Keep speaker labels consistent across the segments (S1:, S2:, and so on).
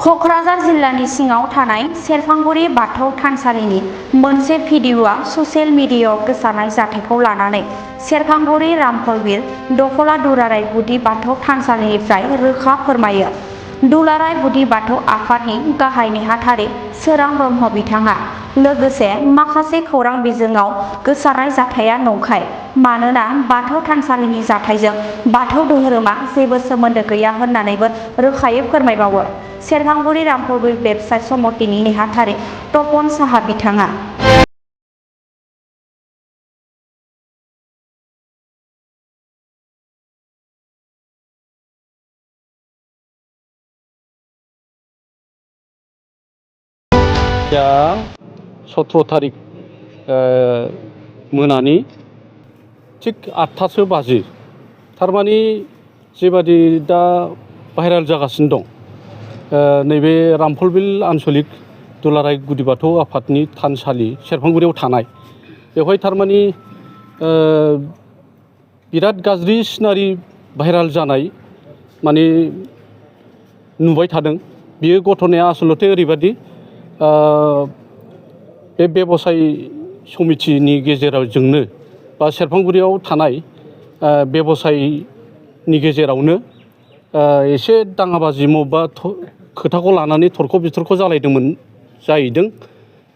S1: क'क्राझार जिल्लानि सिङाव थानाय सेरफांगुरि बाथौ थानसालिनि मोनसे भिडिअ'आ ससियेल मिडियायाव गोसारनाय जाथायखौ लानानै सेरफांगुरि रामफलबिल दखला दुलाराय गुदि बाथौ थानसालिनिफ्राय रोखा फोरमायो। दुलाराय गुदि बाथौ आफादनि गाहाय नेहाथारि सोरां ब्रह्म बिथाङा लोगोसे माखासे खौरां बिजोङाव गोसारनाय जाथाया नंखाय, मानोना बाथौ थानसालिनि जाथायजों बाथौ धोरोमा जेबो सोमोन्दो गैया होननानैबो रोखायै फोरमायबावो। सेरफांगुरि रामफलबिल बेबसाइट समितिनि नेहाथारि तपन साहा बिथाङा।
S2: दा 17 तारिख मोनानि थिग 8टासो बाजि थारमानि जेबादि दा भाइरेल जागासिनो दं नैबे रामफलबिल आन्चलिक दुलाराय गुदि बाथौ आफादनि थानसालि सेरफांगुरियाव थानाय बेवहाय थारमानि बिराद गाज्रि सिनारि भाइरेल जानाय माने नुबाय थादों। बियो घटनाया आसलते ओरैबादि बे बेबसाय समितिनि गेजेरजोंनो बा सेरफांगुरियाव थानाय बेबसायनि गेजेरावनो एसे दाङाबाजि मबेबा खोथाखौ लानानै थरख' बिथरख' जालायदोंमोन जाहैदों।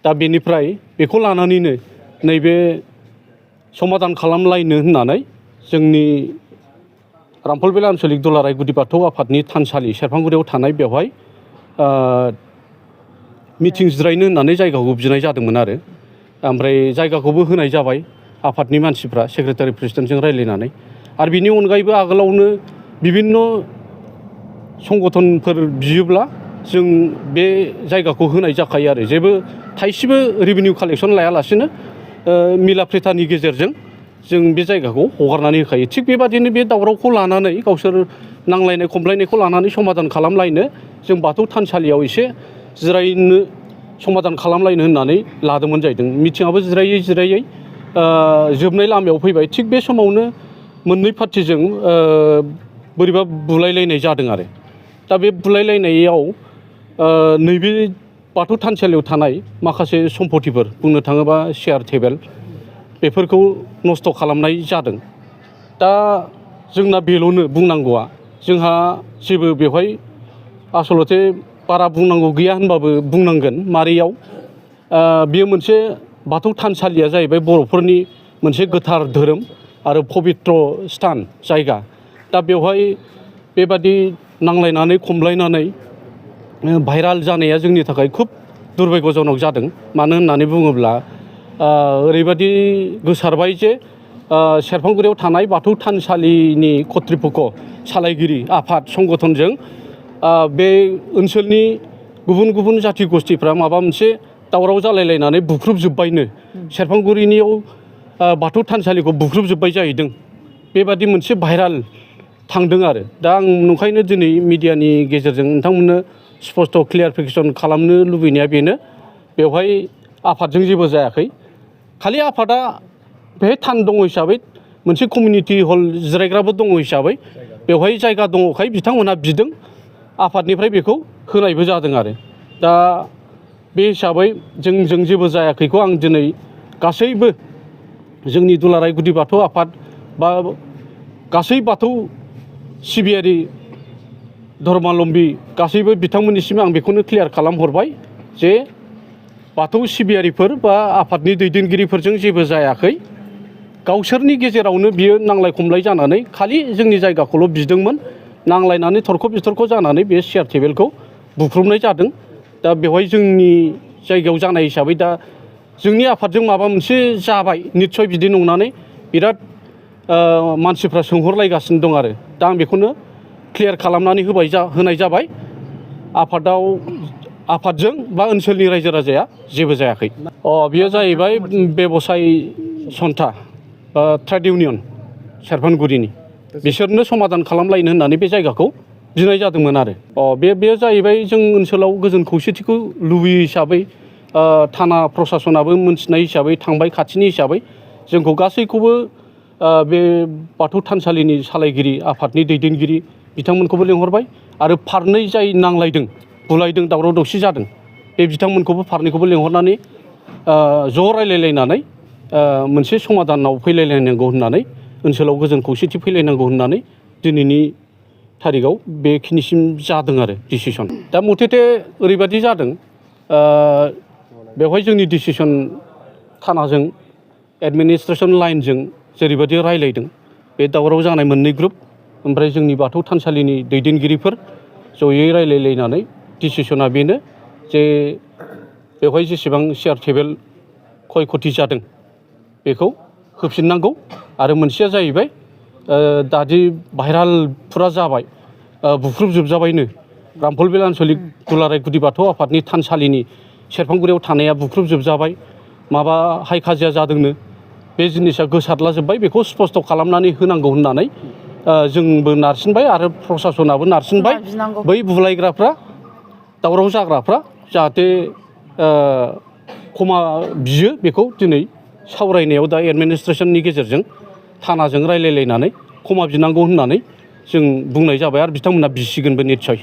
S2: दा बेनिफ्राय बेखौ लानानैनो नैबे समाधान खालामलायनो होननानै जोंनि रामफलबिल आन्चलिक दुलाराय गुदि बाथौ आफादनि थानसालि सेरफांगुरियाव थानाय बेवहाय मिटिं जिरायनो होननानै जायगाखौ बिनाय जादोंमोन आरो ओमफ्राय जायगाखौबो होनाय जाबाय आफादनि मानसिफ्रा सेक्रेटारि प्रेसिडेन्टजों रायज्लायनानै। आरो बिनि अनगायैबो आगोलावनो बिभिन्न संगठनफोर बियोब्ला जों बे जायगाखौ होनाय जाखायो आरो जेबो थाइसेबो रेभिनिउ कालेक्सन लायालासेनो मिलाप्रिटानि गेजेरजों जों बे जायगाखौ हगारनानै होखायो। थिग बेबादिनो बे दावरावखौ लानानै गावसोर नांलायनाय खमलायनायखौ लानानै समाधान खालामलायनो जों बाथौ थानसालियाव एसे जिरायनो समाधान खालामलायनो होननानै लादोंमोन जाहैदों। मिटिङाबो जिरायै जिरायै जोबनाय लामायाव फैबाय। थिग बे समावनो मोननै पार्टिजों बोरैबा बुलायलायनाय जादों आरो दा बे बुलायलायनायाव नैबे बाथौ थानसालियाव थानाय माखासे सम्पतिफोर बुंनो थाङोबा चेयार टेबोल बेफोरखौ नस्थ' खालामनाय जादों। दा जोंना बेल'नो बुंनांगौआ, जोंहा जेबो बेवहाय आसलते बारा बुंनांगौ गैया होनबाबो बुंनांगोन। मारैयाव बेयो मोनसे बाथौ थानसालिया जाहैबाय बर'फोरनि मोनसे गोथार धोरोम आरो पबित्र स्थान जायगा। दा बेवहाय बेबादि नांलायनानै खमलायनानै भाइराल जानाया जोंनि थाखाय खुब दुर्भाग्यजनक जादों। मानो होननानै बुङोब्ला ओरैबादि गोसारबाय जे सेरफांगुरियाव थानाय बाथौ थानसालिनि कत्रिपक्ष सालायगिरि आफाद संगठनजों बे ओनसोलनि गुबुन गुबुन जाथि गस्थिफ्रा माबा मोनसे दावराव जालायलायनानै बुख्रुबजोब्बायनो सेरफांगुरिनियाव बाथौ थानसालिखौ बुख्रुबजोब्बाय जाहैदों। बेबादि मोनसे भाइराल थांदों आरो दा आं नंखायनो दिनै मिडियानि गेजेरजों नोंथांमोननो स्पष्ट क्लियारिफिकेसन खालामनो लुबैनाया बेनो, बेवहाय आफादजों जेबो जायाखै। खालि आफादा बेहाय थान दङ हिसाबै मोनसे कमिउनिटि हल जिरायग्राबो दङ हिसाबै बेवहाय जायगा दङखाय बिथांमोनहा बिदों, आफादनिफ्राय बेखौ होनायबो जादों आरो दा बे हिसाबै जोंजों जेबो जायाखैखौ आं दिनै गासैबो जोंनि दुलाराय गुदि बाथौ आफाद बा गासै बाथौ सिबियारि धर्मालम्बी गासैबो बिथांमोननिसिम आं बेखौनो क्लियार खालामहरबाय जे बाथौ सिबियारिफोर बा आफादनि दैदेनगिरिफोरजों जेबो जायाखै। गावसोरनि गेजेरावनो बियो नांलाय खमलाय जानानै खालि जोंनि जायगाखौल' बिदोंमोन। नांलायनानै थरख' बिथरख' जानानै बे चेयार टेबोलखौ बुख्रुबनाय जादों। दा बेवहाय जोंनि जायगायाव जानाय हिसाबै दा जोंनि आफादजों माबा मोनसे जाबाय निस्सय बिदि नंनानै बिराद मानसिफ्रा सोंहरलायगासिनो दं आरो दा आं बेखौनो क्लियार खालामनानै होनाय जाबाय। आफादजों बा ओनसोलनि रायजो राजाया जेबो जायाखै। बियो जाहैबाय बेबसाय सन्था बा ट्रेड इउनियन सेरफांगुरिनि, बिसोरनो समाधान खालामलायनो होननानै बे जायगाखौ बिनाय जादोंमोन आरो बेयो जाहैबाय जों ओनसोलाव गोजोन खौसेथिखौ लुबैयो हिसाबै थाना प्रसासनाबो मोनथिनाय हिसाबै थांबाय खाथिनि हिसाबै जोंखौ गासैखौबो बे बाथौ थानसालिनि सालायगिरि आफादनि दैदेनगिरि बिथांमोनखौबो लेंहरबाय आरो फारनै जाय नांलायदों बुलायदों दावराव दावसि जादों बे बिथांमोनखौबो फारनैखौबो लेंहरनानै ज' रायलायलायनानै मोनसे समाधानाव फैलायलायनांगौ होननानै ओनसोलाव गोजोन खौसेथि फैलायनांगौ होननानै दिनैनि थारिखआव बेखिनिसिम जादों आरो डिसिसन। दा मथेथे ओरैबादि जादों बेवहाय जोंनि डिसिसन थानाजों एडमिनिस्ट्रेसन लाइनजों जेरैबायदि रायलायदों बे दावराव जानाय मोननै ग्रुप ओमफ्राय जोंनि बाथौ थानसालिनि दैदेनगिरिफोर जयै रायलायलायनानै डिसिसना बेनो जे बेवहाय जेसेबां चेयार टेबोल खय खथि जादों बेखौ होफिननांगौ आरो मोनसेया जाहैबाय दादि भाइराल फुरा जाबाय बुख्रुबजोबजाबायनो रामफलबिल आन्सलिक दुलाराय गुदि बाथौ आफादनि थानसालिनि सेरफांगुरियाव थानाया बुख्रुबजोबजाबाय माबा हाय खाजिया जादोंनो बे जिनिसा गोसारलाजोब्बाय बेखौ स्पस्त' खालामनानै होनांगौ होननानै जोंबो नारसिनबाय आरो प्रसासनाबो नारसिनबाय बै बुलायग्राफ्रा दावराव जाग्राफ्रा जाहाथे क्षमा बियो बेखौ दिनै सावरायनायाव दा एडमिनिस्ट्रेसननि गेजेरजों थानाजों रायलायलायनानै क्षमा बिनांगौ होननानै जों बुंनाय जाबाय आरो बिथांमोनहा बिसिगोनबो निस्सय।